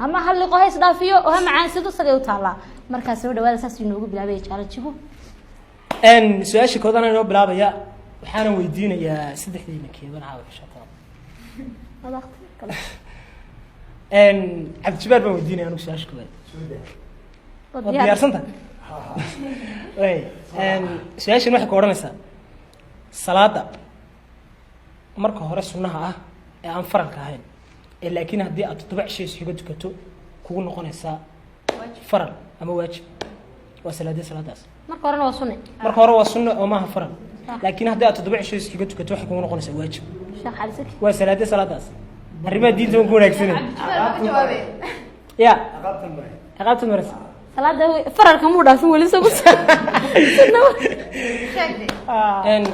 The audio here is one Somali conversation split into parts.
Ama ha liqo, ha isdhaafiyo oo ha macaansado, isagay u taallaa. Markaa soo dhawaada, saas inoogu bilaabaya challenge-igu. Su-aasha koodana inoo bilaabaya, waxaana weydiinayaa saddexdiina keeban caawa xishata. Cabdijabaar baan weydiinaya anigu su-aasha koowaad. Waad diyaarsanta? Way su-aashan waxay ku odhanaysaa: salaada marka hore sunnaha ah ee aan faralka ahayn, ee laakiin haddii aad 7 cisho isxigo tukato kugu noqonaysaa faral ama waajib, waa salaadee salaadaas? Marka horena waa sunne. Marka hore waa sunne oo maaha faral, laakiin haddii aad 7 cisho isxigo tukato waxay kugu noqonaysaa waajib. Sheekh Cali Saki. Waa salaadee salaadaas? Arrimaha diinta waan ku wanaagsanay ya, ciqaabtan maraysa. Salaada faralka muu dhaafin weli, isagu sunna.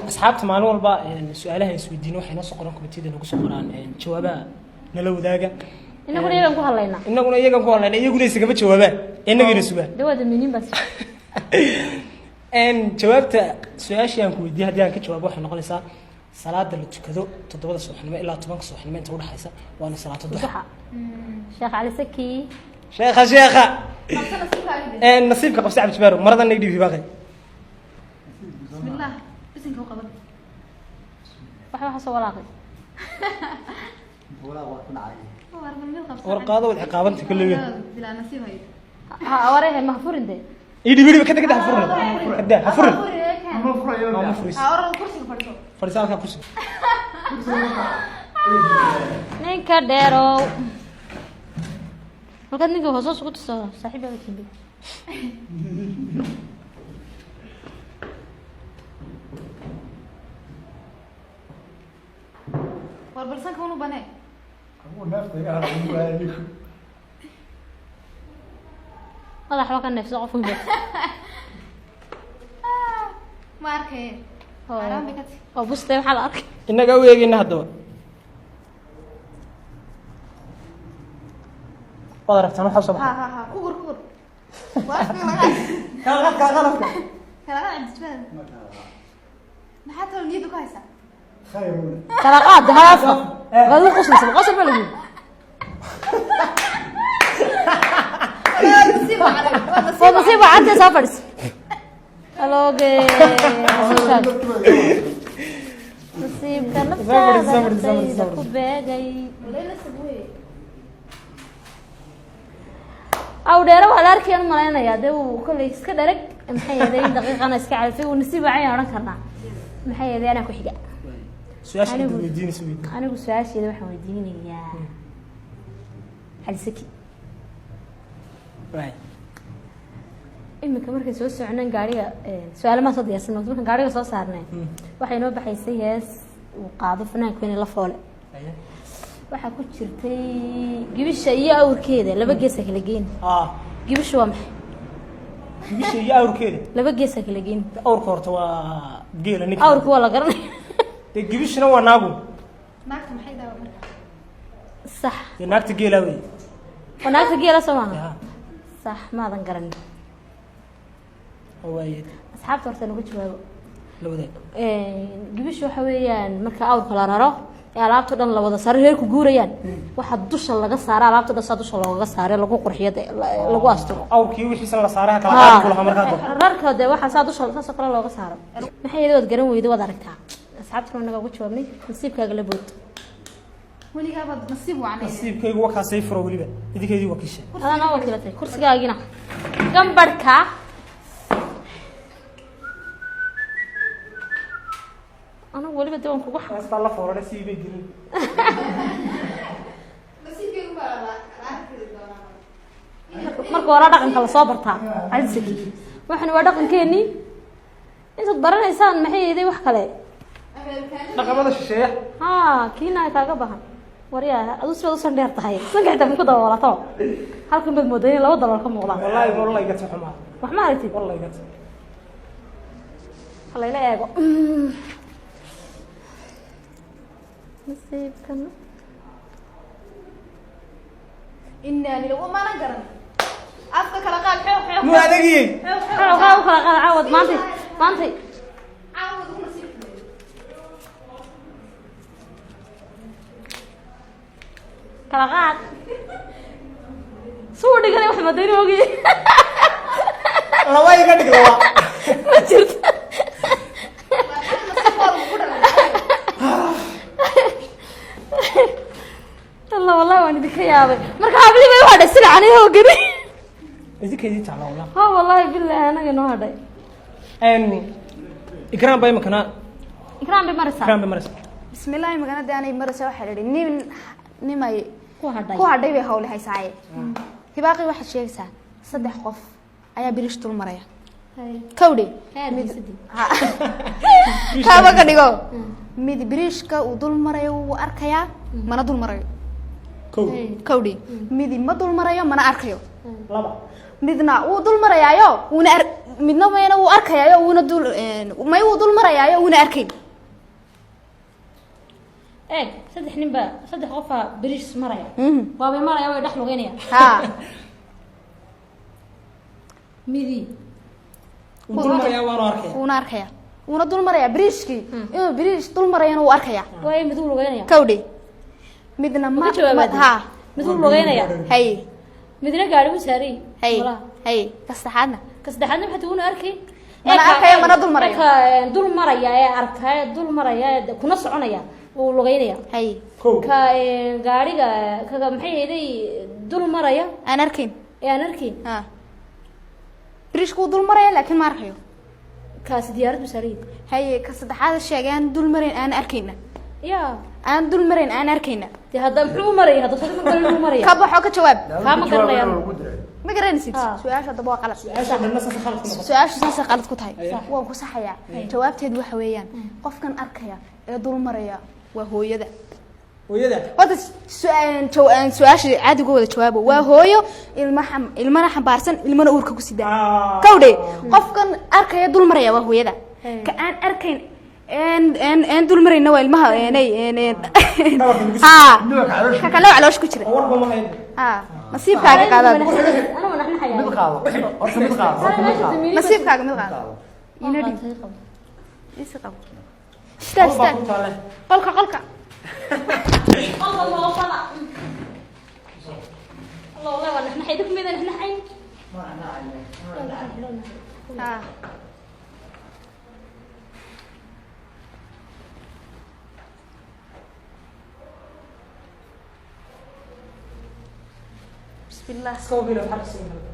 Asxaabta maalin walba su-aalaha isweydiino waxay noo soo qoraan committee-da, nagu soo qoraan jawaabaha, nala wadaaga. Inaguna iyagan ku hadlaynaa. Inaguna iyagan ku hadlayna, iyaguna isagama jawaabaan, inagina sugaan. Dawaada miniin baas. Jawaabta su-aashii aan ku weydiiyey haddii aan ka jawaabo, waxay noqonaysaa salaada la tukado 7-da subaxnimo ilaa 10-ka subaxnimo inta udhexaysa, waana salaatu duxa. Duxa, Sheekh Cali Saki. Sheekha, sheekha, nasiibka qabsi. Cabdijabaaro, maradan naga dhiib, hibaaqay. Bismillah, bisinka u qaban. Waxa soo walaaqay. War qaado, wad ciqaabanta kulli. Bilaa nasiib hayo. Ha warehe, ma furin de. Ii dhib, dhib, kada kada, ha furin, kada ha furin. Ma furis. Ha oran, kursiga fadhiso. Fadhiisa halkaa kursiga. Ninka dheerow, markaad ninka hoos ugu tuso saaxiib baa timbi. War bal sanka unu banee. Madax waa ka neefso qofka. Ma arkaye, xaaraan bay ka tahay. Oo buste waxaa la arkay. Innagaa u eegayna haddaba, waad aragtaan waxaa soo ha baxay. Ha ha, kugur kugur, waa afka laga Kala qaad, qalabka. Kala qaad. Cabdijabaar, maxaa talo niyadda ku haysaa? Kala qaad ha afka, waad u qoslaysa, qosol baa lagu. Waa nasiib calay, waa nasiib. Oo nasiib waa cantay, soo fadhis alooge, nasiibkaaga, nasiibka naftaada Soo fadhiis, soo fadhiis, naftayda soo ku beegay. Walay nasib wey. Aw dheere waa la arkayaan malaynayaa dee, uu kolley iska dharag, maxay yeelay in daqiiqana iska califay, uu nasiib wacan odhan karnaa. Maxay yeelay anaa ku xiga. Su-aasha inta Anigu- weydiinaysa weydiin. Anigu su-aasheeda waxaan weydiinayaa Cali Saki. Waay. Iminka markay soo soconeen gaariga, su-aalo maan soo diyaarsan, markaan gaariga soo saarnay waxay noo baxaysay hees uu qaado fanaanka weyne la foole. Aye. Waxaa ku jirtay gibisha iyo awrkeeda laba geesa kala geyn. Gibisha waa maxay? Gibisha iyo awrkeeda. Laba geesa kala geyn. Awrka horta waa geela ninka. Awrka waa la garanaya. Dee gibishina waa naagu. Naagta maxay daawa marka? Sax. Dee naagta geelaa wey. Waa naagta geela, soo maaha? Ya. Sax, maadan garanin. Oo waaye. Asxaabta horta nagu jawaabo. La wadaag. Gibisha waxa weeyaan marka awrka la raro ee alaabta dhan la wada saaro, reerku guurayaan, waxaa dusha laga saara alaabta dhan, saa dusha loogaga saare, lagu qurxiyo dee, lagu asturo. Awrkii wixiisana la saaraha kala qaadi ku lahaa markaa dab. Rarka dee waxaa saa dusha saasoo kale looga saaro. Maxay yeelay waad garan weyda, waad aragtaa, asxaabtuna naga ugu jawaabnay. Nasiibkaaga la bood. Weligaaba nasiib wacanay. Nasiibkaygu waa kaasay furo, weliba idinkaydii wakiisha. Adaa noo wakiilatay kursigaagina gambarhka. Anagu weliba de waan kugu Heestaa la foorare sidii bay gelin. Nasiibkaygu baa la arki doonaa. Marka hore dhaqanka lasoo bartaa, Calisaki, waxani waa dhaqankeenii, intaad baranaysaan maxay yeeday wax kale. Dhaqamada shisheeya. Ha kiina kaaga bahan waryaa, adu sibaad usan dheer tahay, sanka xitaa ku daboolato, halkan baad moodaa inay laba dalool ka muuqdaan. Wallaahi walla igata xumaa. Wax ma aragtid. Walla igata. Halayla eego nasiibkan. Inaa lila maanan garan, afka kala qaad, xoog xoog. Muu adagiyey. Xoog xoog. Waxaa u kala qaada caawad maantay maantay. Caawad ugu nasiib. Kala qaad. Dhiganay wax madayni ogi. Laba iga dhig, laba. Ma jirto. Waa lagu dhalay. Allah, wallahi waan idinka yaabay. Marka habli bay u hadhay sida canihi gari. Idinka idin taala wallah. Ha, wallahi billahi anaga inoo hadhay. Ikraan baa imakana. Ikraan bay maraysaa. Ikraan bay maraysaa. Bismillaahi, maganada aanay maraysa. Waxaa la idhi nin nimay ku hadhay. Ku hadhay bay hawle haysaaye. Hibaaqii, waxaad sheegaysaa saddex qof ayaa birish dul maraya. Kawdhe. Ha. Kaaba ka dhigo mid biriishka uu dul marayo wuu arkayaa, mana dul marayo. Kow. Kawdhe, midi ma dul marayo mana arkayo. Laba. Midna wuu dul marayaayo wuuna ar, midna mayna wuu arkayaayo wuuna dul may wuu dul marayaayo wuuna arkayn. Eeg, saddex nin baa, saddex qofaa birish maraya. Waabay maraya, way dhex lugeynaya. Midi Wuu dul marayaa waanu arkaya. Wuuna arkaya, wuuna dul marayaa biriishkii. Inuu biriish dul marayana wuu arkaya. Waayo, mid wuu lugeynaya. Kawdhe, midna ma Ma ka jawaabaad? Ha. Mid wuu lugeynaya. Hay. Midna gaari buu saaray. Hay. Malaha. Hay, ka saddexaadna? Ka saddexaadna maxaa wuuna arkay. Mana arkayo, mana dul marayo. Ka dul maraya ee arkaya, dul maraya ee kuna soconaya, wuu lugeynaya. Hay. Kow. Ka gaariga kaga maxay ahayd dul maraya aan arkayn ee aan arkayn. Ha, biriishku wuu dul maraya laakiin ma arkayo. Kaasi diyaarad buu saaray. Haye, ka saddexaad sheegay aan dul marayn aan arkayna. Ya. Aan dul marayn aan arkayna. Dee hadda muxuu u maraya? Hadda soo ma garan maraya. Ka baxo, ka jawaab. Kaa ma garanayaan. Ma garanaysid. Ah. Su-aasha haddaba waa qalad. Su-aasha dhanna saas khalad ku noqotay. Su-aashu saasay qalad ku tahay. Sax. Waan ku saxayaa. Jawaabteedu waxa weeyaan qofkan arkaya ee dul maraya waa hooyada. Hooyada. Horta su-aasha caadiga wada jawaabo waa hooyo ilma ilmana xambaarsan, ilmana uurka ku sidaa. Kawdhe, qofkan arkaya dul maraya waa hooyada. Ka aan arkayn een dul marayna waa ilmaha eenay een Dhabarka lagu ha. Dhabarka caloosha. Ka kale oo caloosha ku jira. Oo warba ma hayn. Ha, nasiibkaaga qaadaad. Ana waa naxnaxaya. Mid qaado horta, mid qaado horta, mid qaado. Nasiibkaaga mid qaado. Ina dhib isi qabo, istaag. Qol baa Istaag. ku taale. Qolka, qolka. Qolka moofada. Allah, wallahi waa naxnaxay. Idinku miydaan naxnaxayn? Ha. Bismillah. Iska hubi inaad xarka siin karto.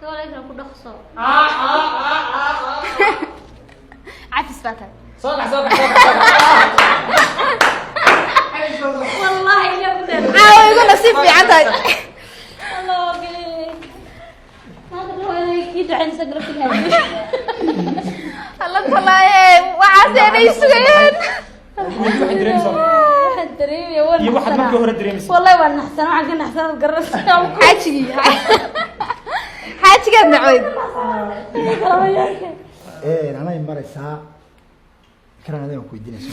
Dooleyda ku dhaqso. Cafis baa tahay. Soo kax, soo kax, soo kax, soo kax. Wallahi ilaa ku dheer. Caawa igu nasiib fiican tahay. Allah, okay. Maanta waa kii ducaynaysa galabtiga. Alla talaaye, waxaas inay sugayeen. Waxaad dareemaysaa. Waxaan dareemaya waan Iyo waxaad markii hore dareemaysa. Wallahi waan naxsanaa, waxaan ka naxsanaa garanaysaa. Xaajigii, xaajigaad nacweyd. Anay maraysaa karaan adaan ku weydiinaysa.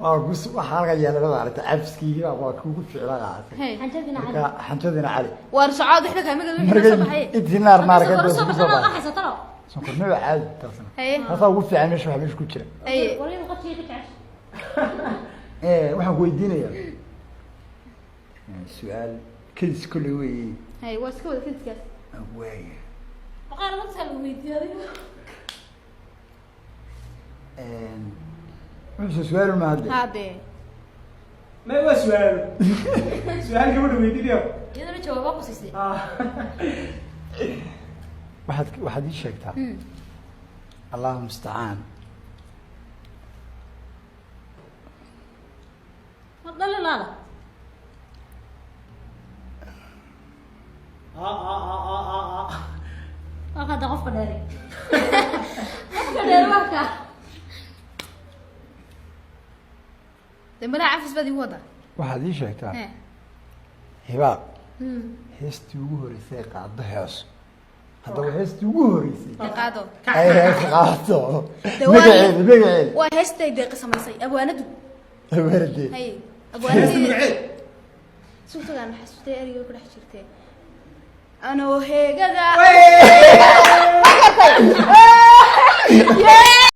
Waa kus waxaa halka yaala laba aragta cafiskiigi waa kugu ficla qaatay. Xanjadina Marka xanjadina cali. Waar socood waxba kaama gado wixii Marka ka soo baxay. intii naar naar ka Soo soo baxana baxay. qaxaysa talo. Sonkornimo caadi taasna. Haye. Taasaa ugu fiican meesha waxa meesha ku jira. Haye. Wallahi qofkii ka jecel. Waxaan ku weydiinayaa su-aal kedis kolley weeye. Haye, waa iska wada kadiskaas. Waaya. Qaar la soo weydiiyay adiga. Wuxuu su-aal ma hadde. Haadee. Ma waa su-aalo. Su-aal gabadha weydiinayo. Iyaduna jawaabo ku siisay. Waxaad ii sheegtaa, allahu mustacaan. Ma dhalilaada. Waa hadda qofka dheeri. Qofka dheeri waa ka. Dambana cafis baad igu wadaa. Waxaad ii sheegtaa, He. Hibaaq, heestii ugu horreysay ee qaado heeso. Haddaba heestii ugu horreysay Dee qaado. ay hees qaado. Dee waa- Magaceeda, magaceeda. Waa heestay deeqa samaysay abwaanadu. Haweerdee. Haye, abwaanadii sugtagaan xasuustay ereyga ku dhex jirtee anoo heegada. Ma gartay?